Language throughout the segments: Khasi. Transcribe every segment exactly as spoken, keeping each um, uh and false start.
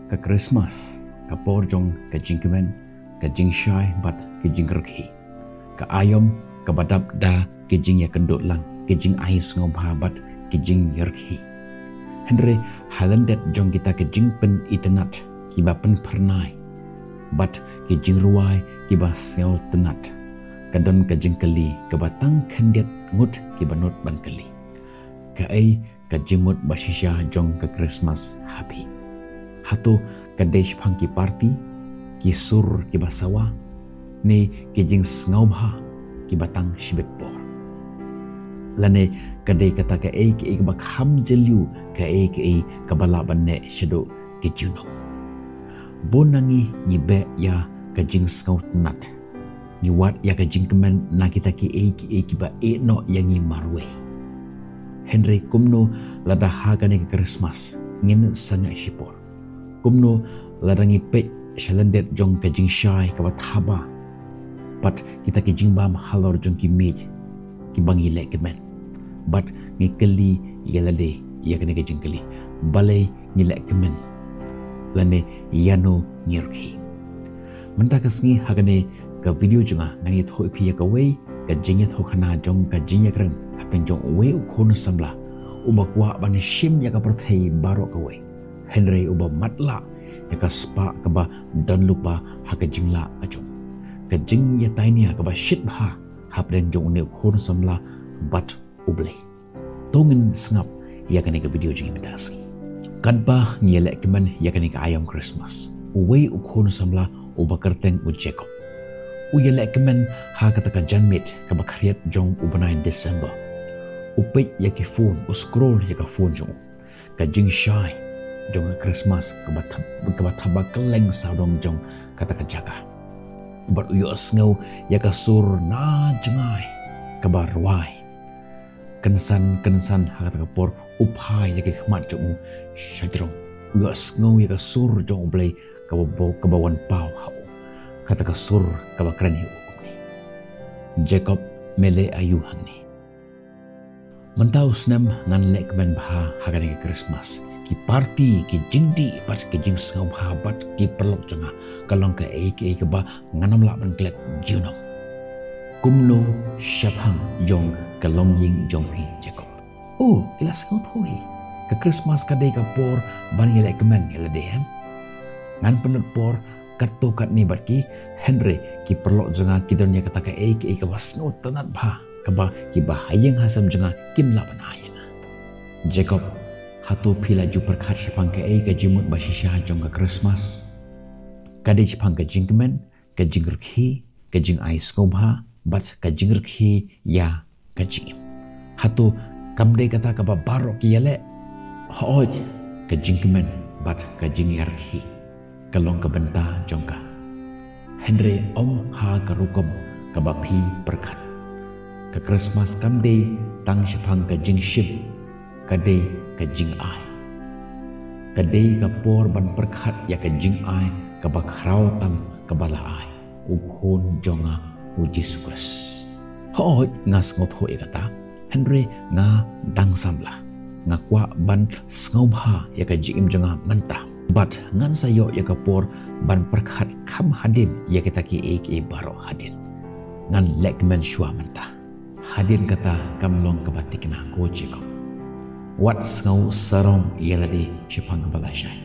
Ka Christmas, ka por jong ka jingkmen, ka jingshai bad ka jingrkhie. Ka aïom kaba dap da ka jingïakynduh lang, ka jingai sngewbha bad ka jingrkhie. Hynrei ha lyndet jong kita ka jingpynitynnad kiba pynphyrnai bad ka jingrwai kiba sngewtynnad, ka don ka jingkylli kaba tang khyndiat ngut kiba nud ban kylli. Kaei ka jingmut ba shisha jong ka Christmas ha phi? Hato ka dei shaphang ki party, ki sur kiba sawa, ne ki jingsngewbha kiba tang shibit por? Lane ka dei kata kaei kaei kaba kham jylliew, kaei kaei kaba lah ban neh shaduh ka junom? Bun na ngi ngi beh ïa ka jingsngewtynnad. Ngi wad ïa ka jingkmen na kita kiei kiei kiba ïehnoh ïa ngi marwei. Hynrei kumno lada ha kane ka Christmas ngin sangeh shipor? Kumno lada ngi peit sha lyndet jong ka jingshai kaba thaba bad kita ki jingbam halor jong ki miej kiba ngi leh kmen? Bad ngi kylli ïa lade ïa kane ka jingkylli, balei ngi leh kmen? Lane ïano ngi rkhie? Mynta ka sngi ha kane ka video jong nga ngan ïathuh ïa phi ïa kawei ka jingïathuhkhana jong ka jingïakren hapdeng jong uwei u khun samla uba kwah ban shim ïa ka pyrthei baroh kawei, hynrei uba matlah ïa ka spah kaba don lypa ha ka jinglah ka jong u. Ka jingïatainia kaba shit bha hapdeng jong une u khun samla bad U Blei. To ngin sngap ïa kane ka video jong ngi mynta ka sngi. Katba ngi ïaleh kmen ïa kane ka aïom Christmas, uwei u khun samla uba kyrteng u Jacob u ïaleh kmen ha kata ka janmiet kaba khriat jong u bnai December. U peit ïa ki phone, u scroll ïa ka phone jong u. Ka jingshai jong ka Christmas kaba thab, kaba thaba kylleng sawdong jong kata ka jaka. Bad u ïohsngew ïa ka sur na jngai kaba rwai kynsan kynsan. Ha kata ka por u phai ïa ki khmat jong u sha jrong. U ïohsngew ïa ka sur jong U Blei kaba bo-, kaba wan paw ha u. Kata ka sur kaba kren ïa u kumne: Jacob, me leh aïu hangne? Mynta u snem ngan leh kmen bha ha kane ka Christmas. Ki party, ki jingdih bad ki jingsngewbha bad ki paralok jong nga ka long kaei kaei kaba ngan ym lah ban klet junom. Kumno shaphang jong ka longïing jong phi, Jacob? Oh, ki la sngewthuh hi. Ka Christmas ka dei ka por ban ïaleh kmen ïa lade, em? Ngan pynlut por katto katne bad ki, hynrei ki paralok jong nga ki don ïa kata kaei kaei kaba sngewtynnad bha kaba ki bahaïing hasem jong nga kim lah ban ai ïa nga. Jacob, hato phi la ju pyrkhat shaphang kaei ka jingmut ba shisha jong ka Christmas? Ka dei shaphang ka jingkmen, ka jingrkhie, ka jingai sngewbha bad ka jingrkhie ïa ka jingim. Hato kam dei kata kaba baroh ki ïaleh? Hooid, ka jingkmen bad ka jingïarkhie ka long ka bynta jong ka, hynrei ym ha ka rukom kaba phi pyrkhat. Ka Christmas kam dei tang shaphang ka jingshim, ka dei ka jingai. Ka dei ka por ban pyrkhat ïa ka jingai kaba khraw tam kaba la ai u Khun jong nga, u Jisu Khrist. Hooid, nga sngewthuh ïa kata, hynrei nga dang samla. Nga kwah ban sngewbha ïa ka jingim jong nga mynta. Bad ngan sa ïoh ïa ka por ban pyrkhat kham hadien ïa kita kiei kiei baroh hadien. Ngan leh kmen shuwa mynta. Hadien kata kam long kaba thikna, ko Jacob. Wat sngew sarong ïa lade shaphang kaba lashai,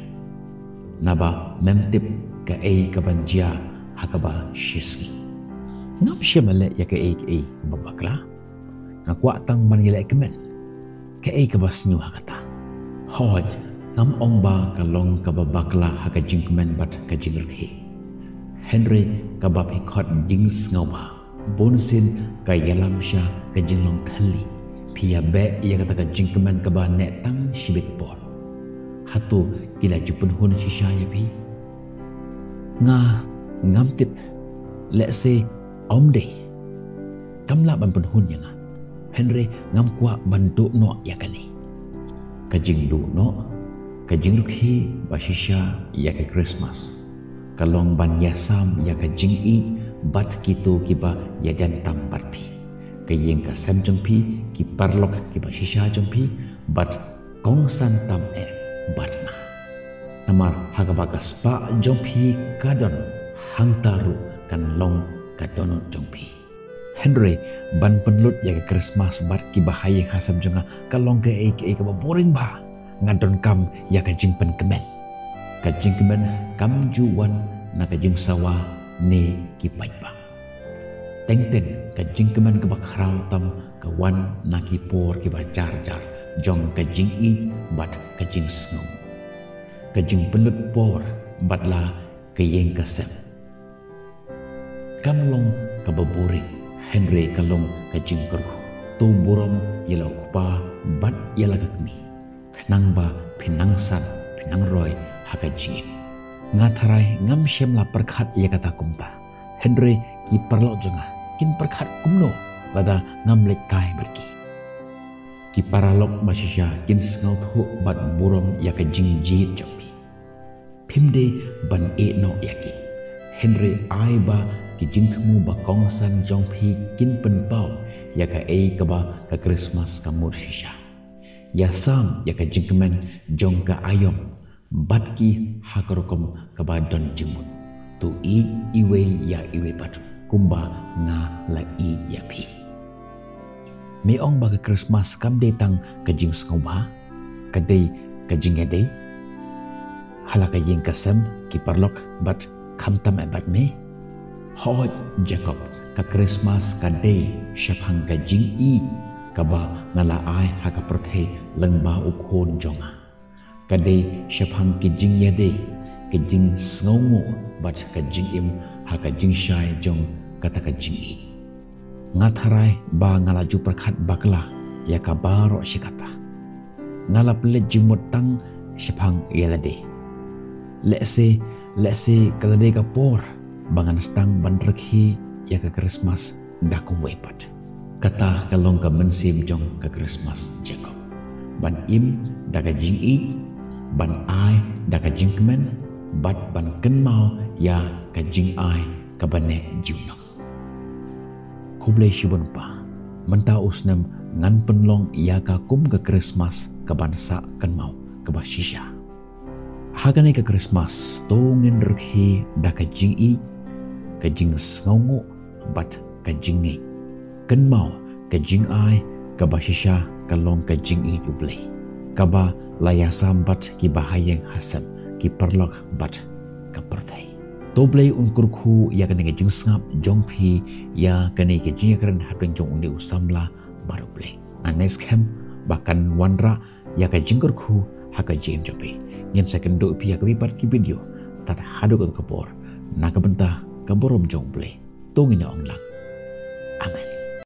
naba mem tip kaei kaban jia ha kaba shisngi. Ngam shym la leh ïa kaei kaei kaba bakla. Nga kwah tang ban ïaleh kmen. Kaei kaba sniew ha kata? Hooid, ngam ong ba ka long kaba bakla ha ka jingkmen bad ka jingrkhie. Hynrei kaba phi khot jingsngewbha, bunsien ka ïalam sha ka jinglong thylli. Phi ïabeh ïa kata ka jingkmen kaba neh tang shibit por. Hato ki la ju pynhun shisha ïa phi? Nga ngam tip, lehse ym dei. Kam lah ban pynhun ïa nga. Hynrei ngam kwah ban duh noh ïa kane. Ka jingduh noh, ka jingrkhie ba shisha ïa ka Christmas ka long ban ïasam ïa ka jingïeit bad kito kiba ïajan tam bad phi, ka ïing ka sem jong phi, ki paralok kiba shisha jong phi, bad kongsan tam eh bad nga. Namar ha kaba ka spah jong phi ka don, hangta ruh kan long ka dohnud jong phi. Hynrei ban pynlut ïa ka Khristmas bad ki bahaïing hasem jong nga ka long kaei kaei kaba boring bha. Nga donkam ïa ka jingpynkmen. Ka jingkmen kam ju wan na ka jingsawa ne ki paidbah. Teng teng ka jingkmen kaba khraw tam ka wan na ki por kiba jar jar jong ka jingïeit bad ka jingsngew. Ka jingpynlut por bad la ka ïing ka sem kam long kaba boring, hynrei ka long ka jingkyrkhu. To burom ïa la u kpa bad ïa la ka kmie, khnang ba phin nang san, phin nang roi ha ka jingim. Nga tharai ngam shym la pyrkhat ïa kata kumta, hynrei ki paralok jong nga kin pyrkhat kumno lada ngam leit kai bad ki? Ki paralok ba shisha kin sngewthuh bad burom ïa ka jingjied jong phi. Phim dei ban ïehnoh ïa ki, hynrei ai ba ki jingthmu ba kongsan jong phi kin pynpaw ïa kaei kaba ka Khristmas ka mut shisha. Ïasam ïa ka jingkmen jong ka aïom bad ki ha ka rukom kaba don jingmut. To ïeit iwei ïa iwei pat kumba nga la ïeit ïa phi. Me ong ba ka Khristmas kam dei tang ka jingsngewbha, ka dei ka jingïadei ha la ka ïing ka sem, ki paralok bad khamtam eh bad me. Hooid Jakob, ka Khristmas ka dei shaphang ka jingïeit kaba nga la ai ha ka pyrthei lyngba u Khun jong nga. Ka dei shaphang ki jingïadei, ki jingsngewnguh bad ka jingim ha ka jingshai jong kata ka jingïeit. Nga tharai ba nga la ju pyrkhat bakla ïa ka baroh shi katta. Nga la pynleit jingmut tang shaphang ïa lade. Lehse, lehse ka la dei ka por ba ngan sdang ban rkhie ïa ka Khristmas da kumwei pat. Kata ka long ka mynsiem jong ka Khristmas Jakob. Ban im da ka jingïeit, ban ai da ka jingkmen, bad ban kynmaw ïa ka jingai kaba neh junom. Khublei shibun pa, mynta u snem ngan pynlong ïa ka kum ka Khristmas kaban sah kynmaw kaba shisha. Ha kane ka Khristmas to ngin rkhie da ka jingïeit, ka jingsngewnguh bad ka jingngeit. Kynmaw ka jingai kaba shisha ka long ka jingïeit U Blei, kaba la ïasam bad ki bahaïing hasem, ki paralok bad ka pyrthei. To Blei un kyrkhu ïa kane ka jingsngap jong phi, ïa kane ka jingïakren hapdeng jong une u samla bad U Blei. Nga ngeit skhem ba kan wanrah ïa ka jingkyrkhu ha ka jingim jong phi. Ngin sa kynduh ïa phi ha kawei pat ka video. Tad haduh kato ka por, na ka bynta ka burom jong U Blei, to ngin ïa ong lang,